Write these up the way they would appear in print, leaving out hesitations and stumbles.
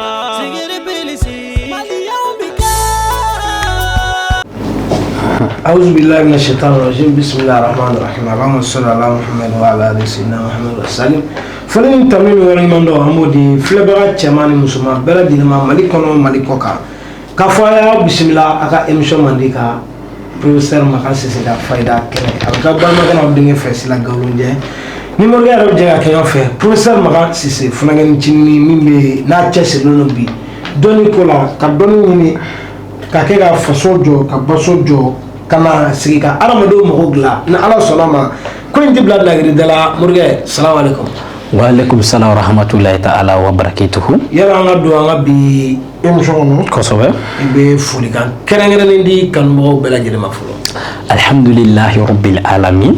Zikiri Plus. أعوذ بالله من الشيطان الرجيم، بسم الله الرحمن الرحيم، اللهم صل على محمد وعلى آل سيدنا محمد وسلم. Foli ni tanu ni waleɲuman dɔn, an b'o di filɛbaga cɛman ni musoman bɛɛ lajɛlen ma, Mali kɔnɔ, Mali kɔ kan, k'a fɔ a y'aw bisimila a ka émission mandi ka professeur Makan Sise ka fayida kɛnɛ. A bɛ kɛ balimakɛ n'aw denkɛ fɛ, Sila Gawulujɛ ni morikɛ yɛrɛ bɛ jɛ ka kɛ ɲɔgɔn fɛ. Professeur Makan Sise, funankɛnin ncinin min bɛ yen n'a cɛsirilen don bi dɔnni ko la, ka dɔnni ɲini ka kɛ ka faso jɔ, ka baso jɔ, ka na sigi ka adamadenw mago dilan. Ni Ala sɔnna ma, ko in tɛ bila bilakirida la. Morikɛ, salamu aleykum. Waaleykum salam rahmatulahi ta'ala wa barakatuhu. Yala an ka don an ka bi émission kɔnɔ, i bɛ folikan kɛrɛnkɛrɛnnen di kanubagaw bɛɛ lajɛlen ma fɔlɔ. Alhamdulillahi rabbil alamin.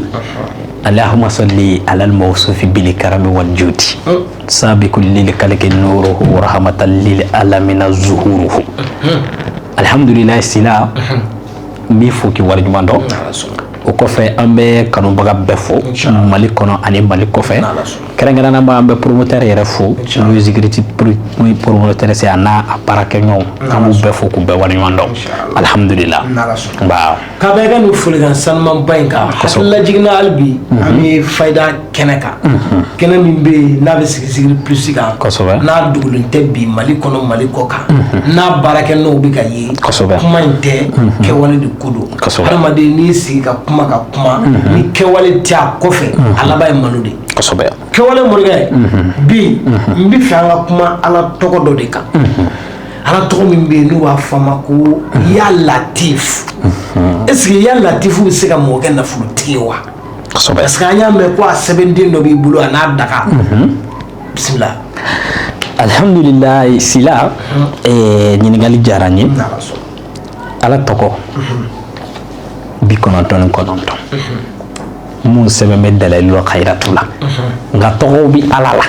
Allahumma salli ala al-mawsufi bil karami wal judi. Sabiqul lil khalqi nuruhu wa rahmatan lil alamin zuhuruhu. Alhamdulillah, Sila, n b'i fo k'i waleɲuman dɔn. N'Ala sɔnna. O kɔfɛ, an bɛ kanubaga bɛɛ fo Mali kɔnɔ ani Mali kɔfɛ. N'Ala sɔnna. Kɛrɛnkɛrɛnnenya ma, an bɛ promoteur yɛrɛ fo, n'o ye sécurité promoteur se, a n'a a baarakɛɲɔgɔnw, an b'u bɛɛ fo k'u bɛɛ waleɲuman dɔn. Inchallah. Alhamdulillah. N'Ala sɔnna. Nba. K'a bɛɛ ka nin folikan sanumanba in kan, hakililajiginna hali bi an bɛ fayida kɛnɛ kan, kɛnɛ min bɛ yen n'a bɛ sigi Zikiri Plus kan, n'a dogolen tɛ bi Mali kɔnɔ, Mali kɔ kan, n'a baarakɛnɔw bɛ ka ye. Kuma in tɛ, kɛwale de ko don. Hadamaden, n'i sigi ka kuma, ka kuma ni kɛwale tɛ a kɔfɛ, a laban ye malo de ye. Kɛwale, morikɛ, bi n bɛ fɛ an ka kuma Ala tɔgɔ dɔ de kan, Ala tɔgɔ min bɛ yen n'u b'a fɔ a ma ko Ya Latif. Est ce que Ya Latif bɛ se ka mɔgɔ kɛ nafolotigi ye wa? Parce que an y'a mɛn ko a sɛbɛnden dɔ b'i bolo, a n'a daga. Bisimila. Alhamdulillah, Sila, ɲininkali diyara n ye. N'Ala sɔnna. Ala tɔgɔ 99 mun sɛbɛn bɛ Dalailul Khairatu la, nka tɔgɔw bi Ala la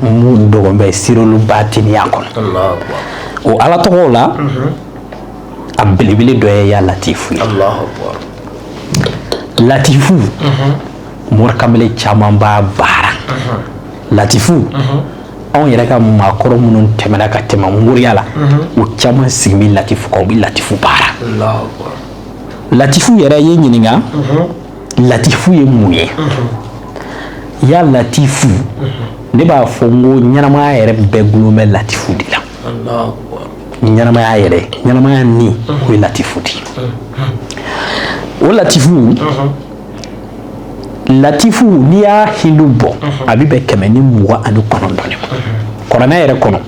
mun dogon bɛ sirolu batiniya kɔnɔ. Allahu akbar. O Ala tɔgɔw la, a belebele dɔ ye Ya Latifu ye. Allahu akbar. Latifu, morikamele caman b'a baara. Latifu, anw yɛrɛ ka maakɔrɔ minnu tɛmɛna ka tɛmɛ moriya la, u caman sigi bɛ Latifu kan, u bɛ Latifu baara. Allahu akbar. Latifu yɛrɛ ye ɲininka, Latifu ye mun ye? Ya Latifu, ne b'a fɔ n ko ɲɛnamaya yɛrɛ bɛɛ gulon bɛ Latifu de la. Allahu akbar. Ɲɛnamaya yɛrɛ, ɲɛnamaya ni o ye Latifu de ye. O Latifu, Latifu, n'i y'a hindu bɔ, a bɛ bɛn 129 de ma kuranɛ yɛrɛ kɔnɔ.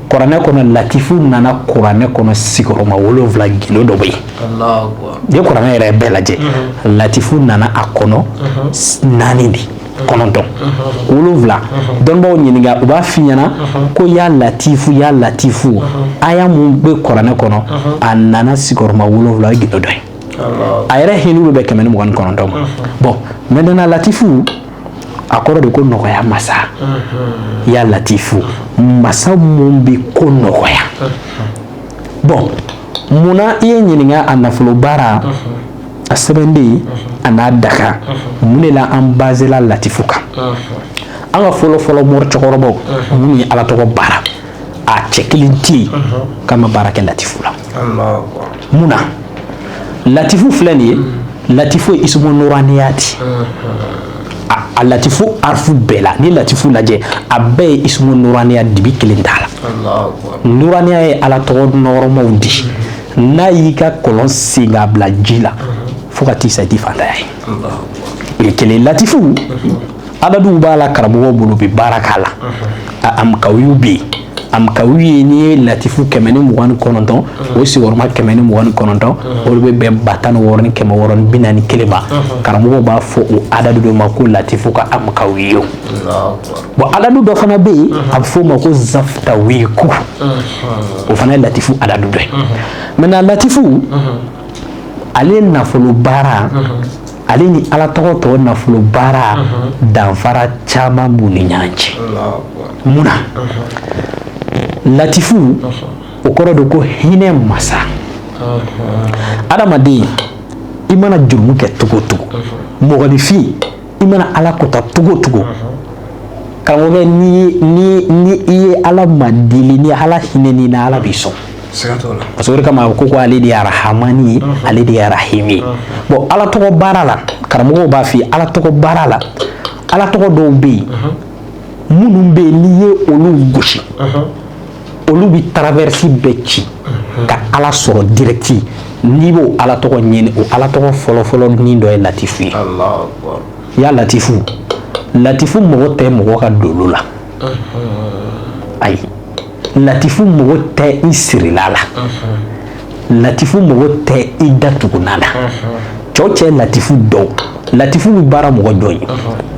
Kuranɛ kɔnɔ, Latifu nana kuranɛ kɔnɔ sigiyɔrɔma 7. Gindo dɔ bɛ yen. Allahu akbar. N'i ye kuranɛ yɛrɛ bɛɛ lajɛ, Latifu nana a kɔnɔ naani de, 9, 7. Dɔnnibaaw ɲininka, u b'a f'i ɲɛna ko Ya Latifu, Ya Latifu, aya mun bɛ kuranɛ kɔnɔ, a nana sigiyɔrɔma 7, o ye gindo dɔ ye. Allahu A yɛrɛ hinɛ bɛ bɛn 129 ma. Bon, maintenant, Latifu, a kɔrɔ de ko nɔgɔya masa. Ya Latifu, masa mun bɛ ko nɔgɔya. Bon, munna i ye ɲininka a nafolo baara, a sɛbɛnden a n'a daga, mun de la an basela Latifu kan? An ka fɔlɔ fɔlɔ mori cɛkɔrɔbaw minnu ye Ala tɔgɔ baara, a cɛ kelen tɛ yen k'an ma baara kɛ Latifu la. Allahu akbar. Mun na? Latifu filɛ nin ye, Latifu ye ismu nuraniyati. A Latifu arifu bɛɛ la, ni Latifu lajɛ, a bɛɛ ye ismu nuraniya, dibi kelen t'a la. Allahu akbar. Nuraniya ye Ala tɔgɔ nɔrɔmaw di. N'a y'i ka kɔlɔn sen k'a bila ji la fo ka t'i sa, i t'i fantanya ye. Allahu akbar. O ye kelen. Latifu adaduw b'a la, karamɔgɔw bolo bɛ baara k'a la. A amkawiyu bɛ yen. Amkawiyu ye, n'i ye Latifu 129, o sigiyɔrɔma 129, o de bɛ bɛn 16641 ma. Karamɔgɔw b'a fɔ o adadu dɔ ma ko Latifu ka amkawiyu. Allahu akbar. Bon, adadu dɔ fana bɛ yen, a bɛ f'o ma ko zaftawiku, o fana ye Latifu adadu dɔ ye. Maintenant, Latifu ale nafolo baara, ale ni Ala tɔgɔ tɔ nafolo baara, danfara caman b'u ni ɲɔgɔn cɛ. Allahu akbar. Mun na? Latifu, o kɔrɔ de ko hinɛ masa. Adamaden, i mana jurumu kɛ cogo o cogo, mɔgɔninfin, i mana Ala kota cogo o cogo. Karamɔgɔkɛ, ni i ye Ala ma deli, ni Ala hinɛ na, Ala b'i sɔn. Parce que o de kama a ko ale de ye Arahamani ye, ale de ye Arahimi ye. Bon, Ala tɔgɔ baara la, karamɔgɔw b'a f'i ye, Ala tɔgɔ baara la, Ala tɔgɔ dɔw bɛ yen minnu bɛ yen, n'i ye olu gosi, olu bɛ traverse bɛɛ ci ka Ala sɔrɔ direct. N'i b'o Ala tɔgɔ ɲini, o Ala tɔgɔ fɔlɔfɔlɔ ni dɔ ye Latifu ye. Ya Latifu, Latifu mɔgɔ tɛ mɔgɔ ka dolo la, ayi. Latifu mɔgɔ tɛ i sirila la, Latifu mɔgɔ tɛ i datuguna la. Cɛw cɛ Latifu dɔn, Latifu bɛ baara mɔgɔ jɔn ye,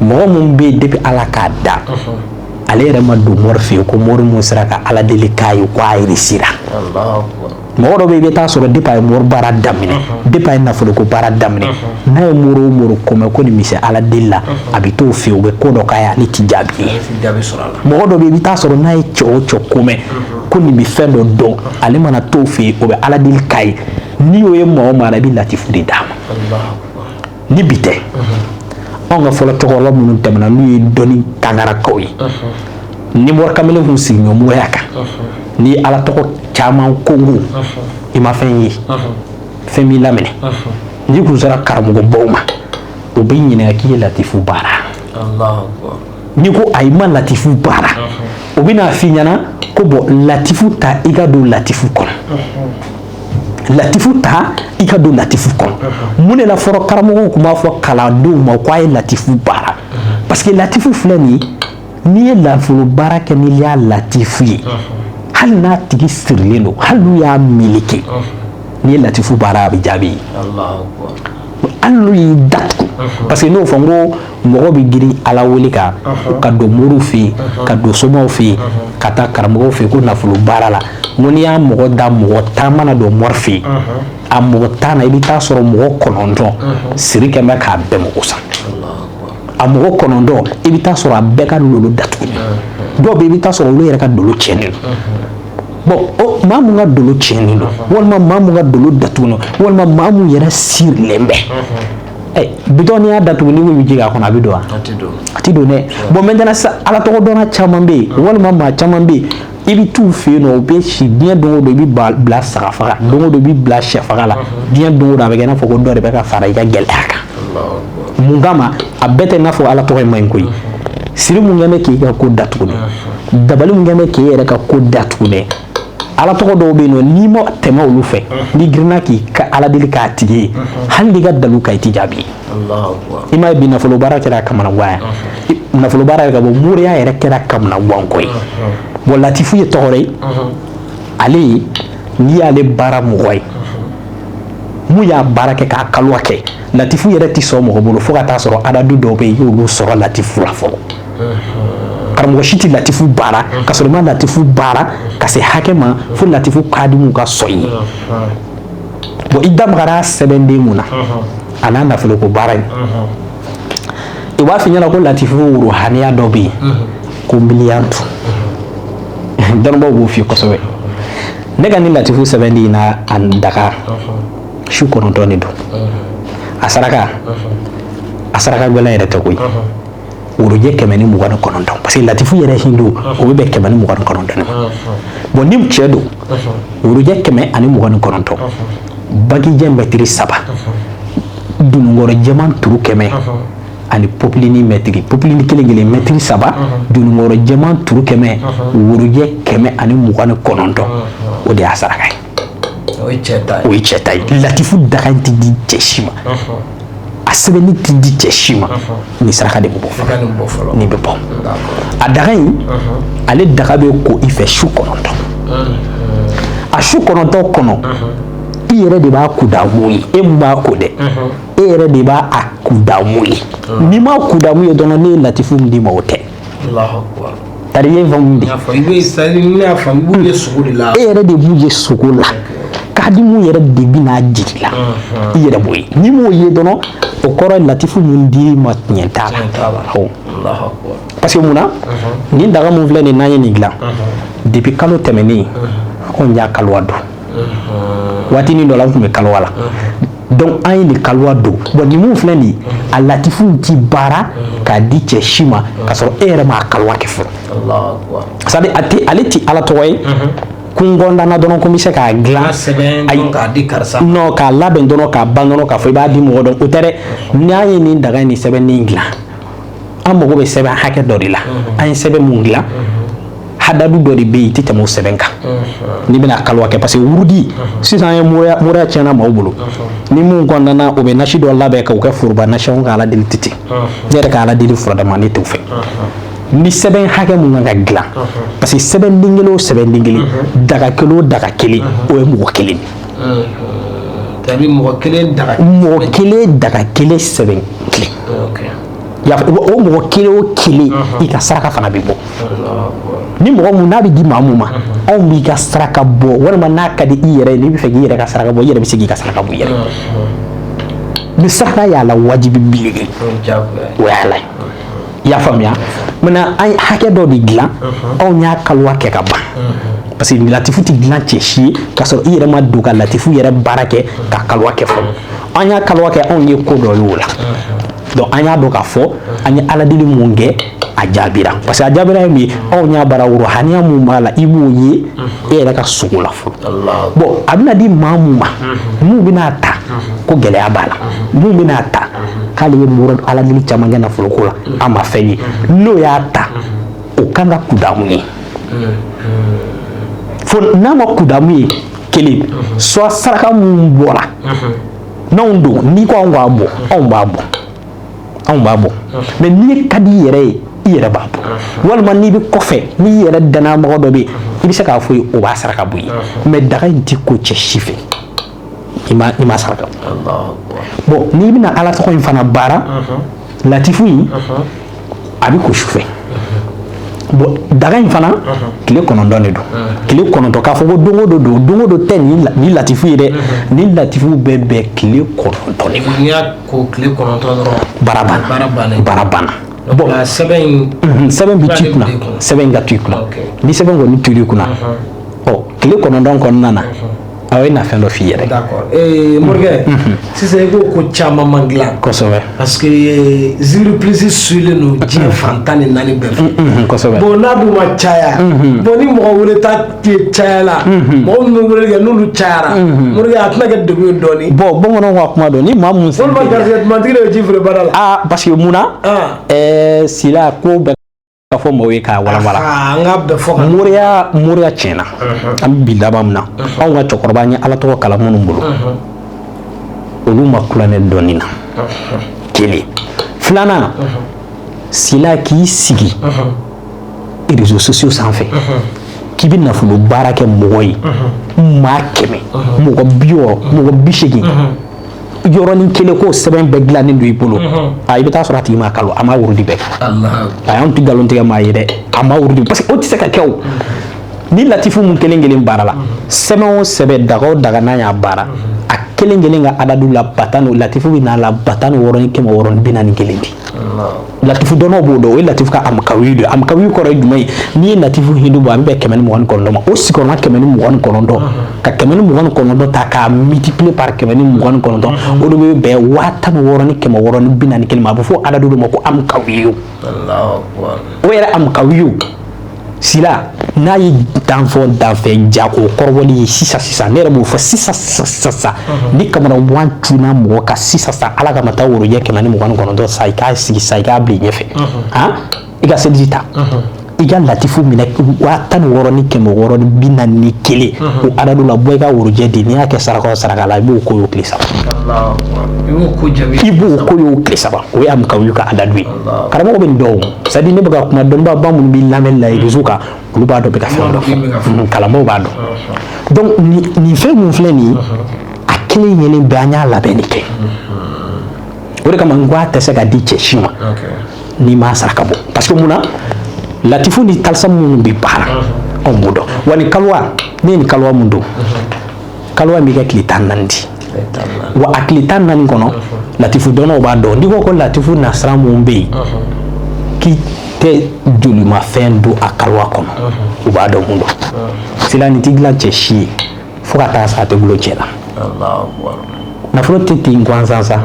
mɔgɔ mun bɛ yen, depuis Ala k'a da, ale yɛrɛ ma don mori fɛ yen ko mori mun sera ka Ala deli k'a ye ko a réussira. Mɔgɔ dɔ bɛ yen, i bɛ taa sɔrɔ depuis a ye mori baara daminɛ, depuis a ye nafoloko baara daminɛ, n'a ye mori o mori komɛ ko nin bɛ se Ala deli la, a bɛ t'o fɛ yen, u bɛ ko dɔ k'a ye, ale ti jaabi ye. Mɔgɔ dɔ bɛ yen, i bɛ taa sɔrɔ n'a ye cɛ o cɛ komɛ ko nin bɛ fɛn dɔ dɔn, ale mana t'o fɛ yen, o bɛ Ala deli k'a ye. N'i y'o ye maa o maa la, i bɛ Latifu de d'a ma. Ni bi tɛ, anw ka fɔlɔ cɛkɔrɔba minnu tɛmɛna, n'u ye dɔnni kangarakaw ye, ni mori kamalen kun sigiɲɔgɔnya kan, n'i ye Ala tɔgɔ caman kongo, i ma fɛn ye, fɛn b'i laminɛ. N'i kun sera karamɔgɔbaw ma, o b'i ɲininka k'i ye Latifu baara. N'i ko ayi, ma Latifu baara, o bɛna f'i ɲɛna ko bɔn, Latifu ta, i ka don Latifu kɔnɔ, Latifu ta, i ka don Latifu kɔnɔ. Mun de la fɔlɔ karamɔgɔw tun b'a fɔ kalandenw ma ko a ye Latifu baara? Parce que Latifu filɛ nin ye, n'i ye nafolo baara kɛ n'i y'a Latifu ye, hali n'a tigi sirilen don, hali n'u y'a meleke, n'i ye Latifu baara, a bɛ jaabi ye, hali n'u y'i datugu. Parce que n'o fɔ n ko mɔgɔ bɛ girin Ala wele kan ka don moriw fɛ yen, ka don somaw fɛ yen, ka taa karamɔgɔw fɛ yen ko nafolo baara la, n ko n'i y'a mɔgɔ da, mɔgɔ 10 mana don mori fɛ yen, a mɔgɔ 10 na, i bɛ taa sɔrɔ mɔgɔ 9 siri kɛn bɛ k'a bɛɛ mago sa. A mɔgɔ 9, i bɛ taa sɔrɔ a bɛɛ ka lolo datugulen. Dɔw bɛ yen, i bɛ taa sɔrɔ olu yɛrɛ ka dolo tiɲɛnen don. Bon, o maa mun ka dolo tiɲɛnen don, walima maa mun ka dolo datugulen don, walima maa mun yɛrɛ sirilen bɛ, ɛ bitɔn, n'i y'a datugu, n'i ko i bɛ ji k'a kɔnɔ, a bɛ don wa? A ti don dɛ. Bon, maintenant sisan, Ala tɔgɔ dɔnna caman bɛ yen, walima maa caman bɛ yen, i bɛ t'u fɛ yen nɔ, u bɛ si diɲɛ don o don, i bɛ bila saga faga, don o don i bɛ bila sɛ faga la, diɲɛ don o don a bɛ kɛ i n'a fɔ ko dɔ de bɛ ka fara i ka gɛlɛya kan. Mun kama? A bɛɛ tɛ n'a fɔ Ala tɔgɔ in man ɲi koyi. Siri mun kɛ bɛ k'i ka ko datugu dɛ, dabali mun kɛ bɛ k'e yɛrɛ ka ko datugu dɛ. Ala tɔgɔ dɔw bɛ yen nɔ, n'i ma tɛmɛ olu fɛ, n'i girinna k'i ka Ala deli k'a tigi ye, hali n'i ka dalu ka, i ti jaabi. I m'a ye bi, nafolo baara kɛra kamanagan ye, nafolo baara yɛrɛ ka bɔ moriya yɛrɛ kɛra kamanagan ko ye. Bon, Latifu ye tɔgɔ ye, ale n'i y'ale baara mɔgɔ ye mun y'a baara kɛ k'a kalowa kɛ, Latifu yɛrɛ ti sɔn mɔgɔ bolo fo ka taa sɔrɔ adadu dɔw bɛ yen, i y'olu sɔrɔ Latifu la fɔlɔ. Karamɔgɔ si tɛ Latifu baara ka sɔrɔ i ma Latifu baara ka se hakɛ ma fo Latifu kadimu ka sɔn i ye. Bon, i da magara sɛbɛnden mun na, a n'a nafoloko baara in, i b'a f'i ɲɛna ko Latifu ruhaniya dɔ bɛ yen ko miliyantu. Dɔnnibaw b'o f'i ye kosɛbɛ. Ne ka ni Latifu sɛbɛnden n'a a daga su 9 de don. A saraka, a saraka gɛlɛn yɛrɛ tɛ koyi, worojɛ 129, parce que Latifu yɛrɛ hindu, o bɛ bɛn 129 ma. Bon, ni cɛ don, worojɛ 129, bagijɛ mɛtiri 3, dununkɔrɔ jɛman turu 100, ani popilini mɛtiri, popilini kelen kelen mɛtiri 3, dununkɔrɔ jɛman turu 100, worojɛ 129, o de y'a saraka ye. O ye cɛ ta ye. O ye cɛ ta ye. Latifu daga in tɛ di cɛ si ma, a sɛbɛnni tɛ di cɛ si ma, ni saraka de bɛ bɔ fɔlɔ, nin bɛ bɔ. A daga in, ale daga bɛ ko i fɛ su 9. A su 9 kɔnɔ, i yɛrɛ de b'a kudamu ye. E mun b'a ko dɛ, e yɛrɛ de b'a a kudamu ye. N'i ma kudamu ye dɔrɔn, ne ye Latifu min d'i ma, o tɛ. Tari i ye faamu de. E yɛrɛ de b'u ye sogo la, kadimu yɛrɛ de bɛ n'a jigi la, i yɛrɛ b'o ye. N'i m'o ye dɔrɔn, o kɔrɔ ye Latifu mun dir'i ma, tiɲɛ t'a la. Parce que mun na, nin daga mun filɛ nin, n'an ye nin dilan depuis kalo tɛmɛnen, anw y'a kalowa don waatinin dɔ la, an tun bɛ kalowa la. Donc an ye nin kaluwa don. Bon, nin mun filɛ nin ye, a latifu ti baara k'a di cɛ si ma k'a sɔrɔ e yɛrɛ m'a kaluwa kɛ fɔlɔ. C'est à dire, a tɛ, ale ti Ala tɔgɔ ye kun kɔndanna dɔrɔn ko n bɛ se k'a dilan. Ayi, k'a di karisa. Non, k'a labɛn dɔrɔn, k'a ban dɔrɔn, k'a fɔ i b'a di mɔgɔ dɔn, o tɛ dɛ. N'an ye nin daga in ni sɛbɛn nin dilan, an mago bɛ sɛbɛn hakɛ dɔ de la. An ye sɛbɛn mun dilan, hadadu dɔ de bɛ yen, i tɛ tɛmɛ o sɛbɛn kan n'i bɛna kaluwa kɛ, parce que wurudi sisan an ye moriya, moriya tiɲɛna maaw bolo. Ni mun kɔnɔna, o bɛ nasi dɔ labɛn k'o kɛ foroba nasi. Anw ka Ala deli tɛ ten. Ne yɛrɛ ka Ala deli furadama, ne t'o fɛ. Ni sɛbɛn hakɛ mun kan ka dilan, parce que sɛbɛn den kelen o sɛbɛn den kelen, daga kelen o daga kelen, o ye mɔgɔ kelen. C'est-à-dire mɔgɔ kelen daga. Mɔgɔ kelen, daga kelen, sɛbɛn kelen. O mɔgɔ kelen o kelen, i ka saraka fana bɛ bɔ. Ni mɔgɔ mun n'a bɛ di maa mun ma, anw b'i ka saraka bɔ, walima n'a ka di i yɛrɛ ye, n'i bɛ fɛ k'i yɛrɛ ka saraka bɔ, i yɛrɛ bɛ se k'i ka saraka bɔ i yɛrɛ. Ni saraka y'a la wajibi belebele, o y'a la ye. I y'a faamuya? Maintenant, an ye hakɛ dɔ de dilan, anw y'a kaluwa kɛ ka ban, parce que latifu tɛ dilan cɛ si ye k'a sɔrɔ i yɛrɛ ma don ka latifu yɛrɛ baara kɛ ka kaluwa kɛ fɔlɔ. An y'a kaluwa kɛ, anw ye ko dɔ ye o la. Donc an y'a dɔn k'a fɔ an ye Ala deli mun kɛ, a jaabira, parce que a jaabira ye mun ye? Anw y'a baara, ruhaniya mun b'a la, i b'o ye e yɛrɛ ka sogo la fɔlɔ. Bon, a bɛna di maa mun ma, mun bɛna ta ko gɛlɛya b'a la, mun bɛna ta k'ale ye mura Ala deli caman kɛ nafoloko la, a ma fɛn ye, n'o y'a ta, o kan ka kudamu ye. Fo n'a ma kudamu ye kelen, soit saraka mun bɔra n'anw don, n'i ko anw k'a bɔ, anw b'a bɔ, anw b'a bɔ. Mais n'i ka di i yɛrɛ ye, i yɛrɛ b'a bɔ, walima n'i bɛ kɔfɛ, n'i yɛrɛ danayamɔgɔ dɔ bɛ yen, i bɛ se k'a fɔ ye, o b'a saraka bɔ i ye. Mais daga in ti ko cɛ si fɛ i ma saraka bɔ. N'i bɛna Ala tɔgɔ in fana baara, latifu in, a bɛ ko sufɛ. Bon, daga in fana, tile 9 de don, tile 9. K'a fɔ ko don o don don, don o don tɛ nin latifu ye dɛ. Nin latifu bɛ bɛn tile 9 de ma. N'i y'a ko tile 9 dɔrɔn, baara banna. Baara bannen. Baara banna. Bon, sɛbɛn in, sɛbɛn bɛ to i kunna, sɛbɛn in ka to i kunna. Ni sɛbɛn kɔni to i kunna, ɔ tile 9 kɔnɔna na, aw ye na fɛn dɔ f'i yɛrɛ. D'accord. Morikɛ, sisan i ko ko caman man dilan. Kosɛbɛ. Parce que Zikiri Plus suilen don diɲɛ fan 14 bɛɛ fɛ. Kosɛbɛ. Bon, n'a dun ma caya, bon, ni mɔgɔ wele ta caya la, mɔgɔ minnu bɛ weleli kɛ, n'olu cayara, morikɛ, a tɛna kɛ degun ye dɔɔni? Bon, bamananw ka kuma dɔn, ni maa mun Walima garisɛgɛ dumantigi de bɛ ji feere baara la. Aa, parce que mun na, sila ko bɛɛ ka fɔ maaw ye k'a walawala. An k'a bɛɛ fɔ ka. Moriya, moriya tiɲɛna. An bɛ bi laban min na, anw ka cɛkɔrɔba, an ye Ala tɔgɔ kalan minnu bolo, olu ma kulonkɛ dɔɔni na. Kelen, filanan, sila k'i sigi réseaux sociaux sanfɛ k'i bɛ nafolo baara kɛ mɔgɔ ye, maa 100, mɔgɔ 60, mɔgɔ 80, yɔrɔnin kelen k'o sɛbɛn bɛɛ dilannen don i bolo, a i bɛ taa sɔrɔ a tigi ma kalo, a ma wurudi bɛɛ kɛ. A y'anw tɛ nkalon tigɛ maa ye dɛ, a ma wurudi, parce que o tɛ se ka kɛ. O ni latifu mun kelen kelen baara la, sɛbɛn o sɛbɛn, daga o daga, n'a y'a baara, a kelen kelen ka adadu la, batan latifu bɛ n'a la 16641 di. Latifu dɔnnaw b'o dɔn, o ye latifu ka amakawi dɔ ye. Amakawi kɔrɔ ye jumɛn ye? N'i ye latifu hindu bɔ, a bɛ bɛn 129 ma. O sigiyɔrɔma 129, ka 129 ta k'a multiplier par 129, o de bɛ bɛn 16641 ma. A bɛ fɔ adadu de ma ko amakawiyo. O yɛrɛ amakawiyo sila, n'a ye danfɔ danfɛn jako kɔrɔbɔli ye sisan sisan, ne yɛrɛ b'o fɔ sisan sisan sisan sisan, ni kamana wan cunna mɔgɔ kan sisan sisan, Ala kama, taa worojɛ 129 sa, i k'a sigi sa, i k'a bila i ɲɛfɛ, han, i ka seliji ta, i ka latifu minɛ 16641, o adadu la bɔ, i ka worojɛ di. N'i y'a kɛ saraka o saraka la, i b'o ko y'o tile 3. I b'o ko jaabi. I b'o ko y'o tile 3. O ye amikawiyu ka adadu ye. Karamɔgɔ bɛ nin dɔn o, c'est à dire ne bɛ ka kuma, dɔnnibaaba minnu bɛ lamɛnni la réseau kan, olu b'a dɔn bɛ ka fɛn dɔ fɔ, kalanbaaw b'a dɔn. Donc nin fɛn mun filɛ nin ye, a kelen kelen bɛɛ, an y'a labɛn de kɛ. O de kama n ko a tɛ se ka di cɛ si ma n'i m'a saraka bɔ, parce que mun na, latifu ni talisa minnu bɛ baara, anw b'o dɔn. Wa nin kaluwa, ne ye nin kaluwa mun don, kaluwa in bɛ kɛ tile 14 di. Wa a tile 14 kɔnɔ, latifu dɔnnaw b'a dɔn, n'i ko ko latifu nasira mun bɛ yen k'i tɛ jolimafɛn don a kaluwa kɔnɔ, u b'a dɔn mun don. Sila nin ti dilan cɛ si ye fo ka taa sa, a tɛ gulon cɛ la. Nafolo tɛ ten gansan sa.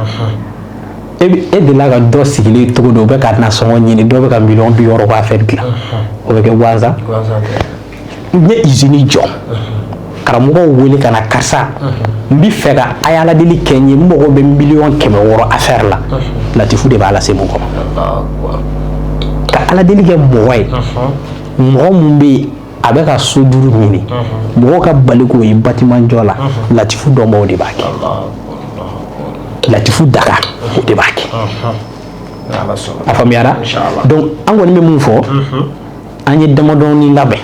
E delila ka dɔ sigilen cogo dɔ, o bɛ ka nasɔngɔ ɲini, dɔ bɛ ka miliyɔn 60 ka affaire dilan, o bɛ kɛ gansan? N ye usine jɔ, karamɔgɔw wele ka na, karisa, n bɛ fɛ ka a ye aladeli kɛ n ye, n mago bɛ miliyɔn 600 affaire la. Latifu de b'a lase mɔgɔ ma ka aladeli kɛ mɔgɔ ye. Mɔgɔ mun bɛ yen, a bɛ ka so duuru ɲini, mɔgɔw ka bali k'o ye bâtiment jɔ la, latifu dɔnbaw de b'a kɛ, latifu daga o de b'a kɛ. A faamuyara? Donc an kɔni bɛ mun fɔ, an ye damadɔni labɛn,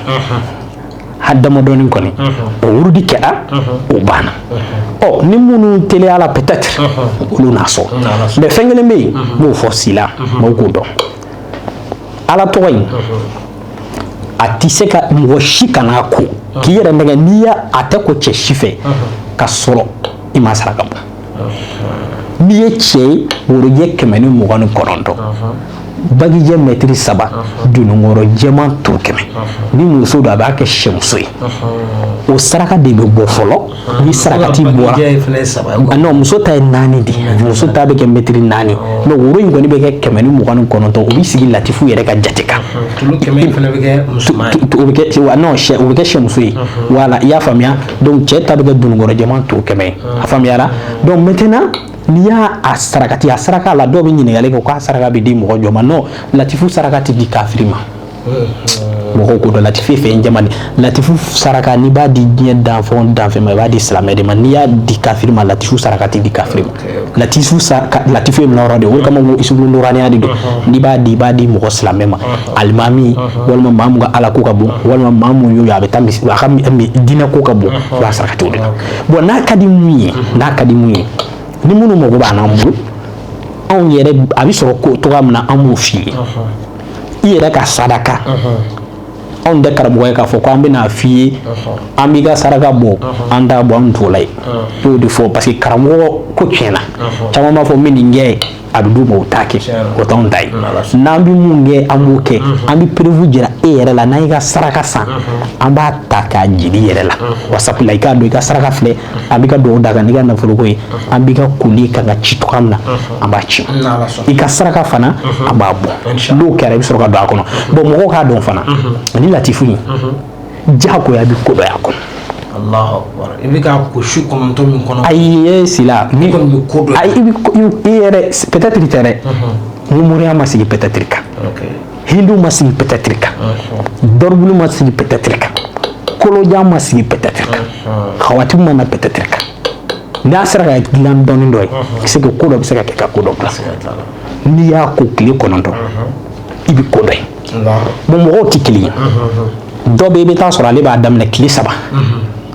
ha, damadɔni kɔni, o wurudi kɛra, o banna. Ɔ, ni minnu teliya la, peut-être olu n'a sɔrɔ. Mais fɛn kelen bɛ yen, n b'o fɔ si la, maaw k'o dɔn. Ala tɔgɔ in, a tɛ se ka mɔgɔ si kana ko k'i yɛrɛ nɛgɛ. N'i y'a a tɛ ko cɛ si fɛ ka sɔrɔ i ma saraka bɔ. N'i ye cɛ ye, worojɛ 129, bagijɛ mɛtiri 3, dununkɔrɔ jɛman to 100. Ni muso don, a b'a kɛ sɛmuso ye. O saraka de bɛ bɔ fɔlɔ. Ni sarakati bɔra, non, muso ta ye naani de ye. Muso ta bɛ kɛ mɛtiri 4, mais woro in kɔni bɛ kɛ 129. O bɛ sigi latifu yɛrɛ ka jate kan. O bɛ kɛ, non, sɛ, o bɛ kɛ sɛmuso ye. Voilà, i y'a faamuya? Donc cɛ ta bɛ kɛ dununkɔrɔ jɛman to 100 ye. A faamuyara? Donc maintenant, n'i y'a a sarakati, a saraka la, dɔw bɛ ɲininkali kɛ k'a saraka bɛ di mɔgɔ jɔ ma. Non, latifu saraka tɛ di kafiri ma. Mɔgɔw ko dɔn, latifu ye fɛn jama de. Latifu saraka, n'i b'a di diɲɛ danfɛn o danfɛn ma, i b'a di silamɛ de ma. N'i y'a di kafiri ma, latifu saraka tɛ di kafiri ma. Latifu saraka, latifu ye nɔrɔ de ye. O de kama ko isulu nuraniya de don. N'i b'a di, i b'a di mɔgɔ silamɛ ma, alimami, walima maa mun ka ala ko ka bon, walima maa mun y'o ye, a bɛ taa misi, a ka diinɛ ko ka bon, i b'a sarakati o de la. Bon, n'a ka di mun ye, n'a ka di mun ye, ni minnu mago b'a n'an bolo, anw yɛrɛ a bɛ sɔrɔ ko cogoya min na, an b'o f'i ye. I yɛrɛ ka saraka, anw tɛ karamɔgɔ ye k'a fɔ ko an bɛna f'i ye an b'i ka saraka bɔ. An t'a bɔ, an t'o la ye. I y'o de fɔ, parce que karamɔgɔ ko tiɲɛna, caman b'a fɔ n bɛ nin kɛ, a bɛ d'u ma, u t'a kɛ. O t'anw ta ye. N'an bɛ mun kɛ, an b'o kɛ. An bɛ preuve jira e yɛrɛ la. N'an y'i ka saraka san, an b'a ta k'a jeli yɛrɛ la WhatsApp la, i k'a dɔn i ka saraka filɛ. An b'i ka dugawu d'a kan n'i ka nafoloko ye. An b'i ka koli kan ka ci cogoya min na, an b'a ci. I ka saraka fana, an b'a bɔ. N'o kɛra, i bɛ sɔrɔ ka don a kɔnɔ. Bon, mɔgɔw k'a dɔn fana, ni latifu in, diyagoya bɛ ko dɔ y'a kɔnɔ. Allahu akbar! I bɛ ka ko su 9 min kɔnɔ. Ayi, e sila ni kɔni bɛ ko dɔ. Ayi, i bɛ i yɛrɛ peut-être tɛ dɛ. N ko moriya ma sigi peut-être kan, hindu ma sigi peut-être kan, dɔrɔbulu ma sigi peut-être kan, kolojan ma sigi peut-être kan, xawati ma na peut-être kan. N'a sera ka dilan dɔɔni dɔ ye, c'est que ko dɔ bɛ se ka kɛ ka ko dɔ bila. N'i y'a ko tile 9, i bɛ ko dɔ ye. Bon, mɔgɔw tɛ kelen ye. Dɔ bɛ yen, i bɛ taa sɔrɔ ale b'a daminɛ tile 3,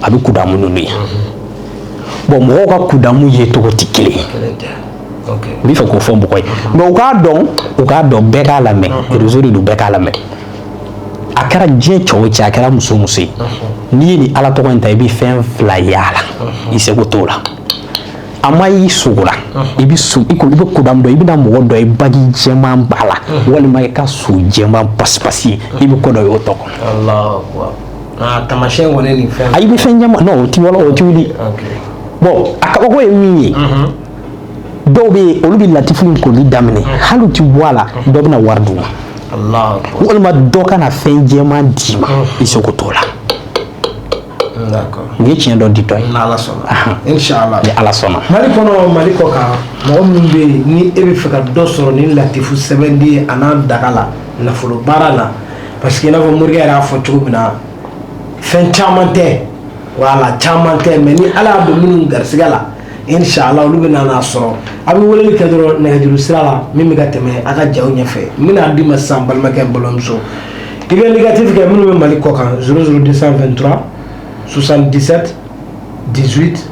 a bɛ kudamu ninnu ye. Bon, mɔgɔw ka kudamu ye cogo tɛ kelen ye. N bɛ fɛ k'o fɔ mɔgɔ ye, mais u k'a dɔn, u k'a dɔn, bɛɛ k'a lamɛn, réseau de don, bɛɛ k'a lamɛn. A kɛra diɲɛ cɛ o cɛ, a kɛra muso o muso ye, n'i ye nin ala tɔgɔ in ta, i bɛ fɛn fila y'a la, i seko t'o la. A ma y'i sogo la, i bɛ so, i bɛ kudamu dɔ, i bɛna mɔgɔ dɔ ye, bagi jɛman b'a la, walima i ka so jɛman pasipasi ye, i bɛ ko dɔ ye o tɔ kɔnɔ. Taamasiyɛn kɔni nin fɛn. A i bɛ fɛn jɛman, non, o ti wɔlɔ, o ti wuli. Bon, a kabako ye min ye, dɔw bɛ yen, olu bɛ latifu in koli daminɛ, hali u ti bɔ a la, dɔ bɛna wari d'u ma, walima dɔ ka na fɛn jɛman d'i ma, i seko t'o la. Nin ye tiɲɛ dɔ ditɔ ye. N'Ala sɔnna, inshallah. Ni Ala sɔnna. Mali kɔnɔ, Mali kɔ kan, mɔgɔ minnu bɛ yen ni e bɛ fɛ ka dɔ sɔrɔ ni latifu sɛbɛnden a n'a daga la nafolo baara la, parce que i n'a fɔ morikɛ yɛrɛ y'a fɔ cogo min na, fɛn caman tɛ, wala caman tɛ, mais ni Ala y'a don minnu garisigɛ la, inshallah, olu bɛ na n'a sɔrɔ. A bɛ weleli kɛ dɔrɔn nɛgɛjuru sira la min bɛ ka tɛmɛ a ka jaw ɲɛfɛ. N bɛna d'i ma sisan, balimakɛ, n balimamuso, i bɛ indicatif kɛ, minnu bɛ Mali kɔ kan, 00223 77 18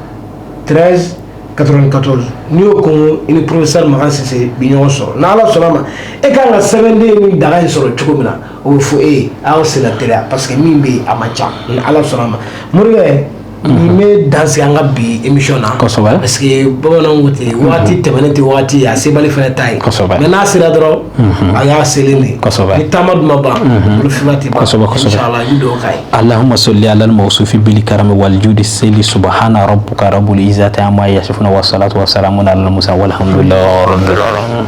13 94. N'i y'o kɔn, i ni professeur Makan Sise bi ɲɔgɔn sɔrɔ. N'Ala sɔnna ma, e kan ka sɛbɛnden ni daga in sɔrɔ cogo min na, o bɛ fɔ e ye. A y'aw senna teliya, parce que min bɛ yen, a man ca. Ni Ala sɔnna ma, morikɛ. Nin bɛ dan sigi an ka bi émission na. Parce que bamananw ko ten, waati tɛmɛnen tɛ waati ye, a sebali fana t'a ye. Mais n'a sera dɔrɔn, a y'a selen de. Ni taama dun ma ban, olu fiba tɛ ban. Inshallah, i bɛ dugawu k'a ye. اللهم صل على الموصوف بالكرم والجود السيل سبحان ربك رب العزة عما يصفون والصلاة والسلام على المرسلين والحمد لله رب العالمين.